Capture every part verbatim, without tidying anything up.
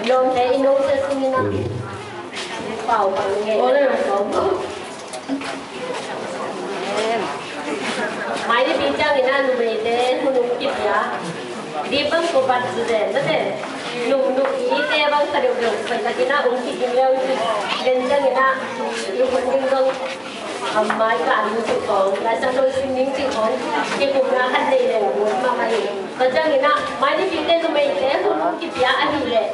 Lawmte i nungsia sungin a pau pang nge. Mai ni pi ciangin a numeite hun ung kipia. Di bang ko bat zu den na den. Nung nung i te bang ka deuh deuh pai takin a ung kipin leu ci. Den ciangin a i hun ding dong. Amai ka anu ci kong, la sang doi sim ning ci kong. Kikupna khat nei leu mun ma mai. Tua ciangin ah, mai ni pite numeite hun kipia ahih leh,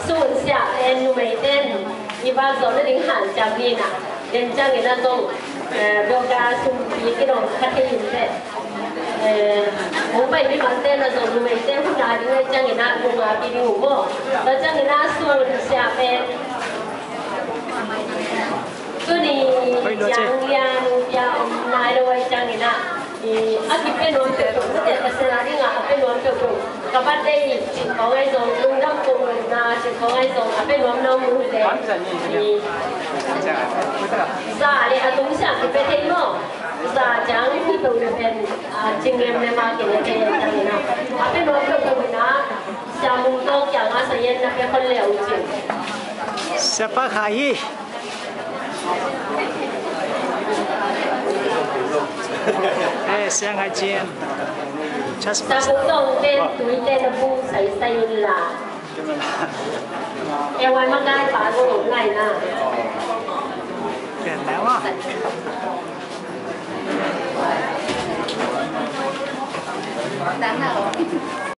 sun siah pen numeite in i vak zawh nading hanciam hi in ah, den ciangin ah zong, eh, bioga sumpi kidong kha thei in teh. Eh, hong pai mimangte in ah zong numeite hun a ding ahih ciangin ah, nunga pi ding uh maw. Tua ciangin ah, sun siah pen tuni ciang lian pia om nai lo ahih ciangin ah, i, a kipia nuam peuhpeuh, ka tel ka sel a ding a, a pia nuam peuhpeuh. Ka birthday cih khawng ahi zong, lungdam koh lohna cih khawng ahi zong, a pia nuam na om uh leh, i, za le a tung siam kipia thei maw. Za ciang hi peuh le pen, a, cing lemlem a kipia thei ciangin ah, a pia nuam peuhpeuh in ah, Sia Mung Tawng kiangah sayen na pia khol le uh cin. Siapa Kha hi. Eh, Siang Hai Cin. Just Sia Mung Tawng pen tuite na bu saisai in la. Eh, wai ma ngai pa lo ngai na. Pian na wa.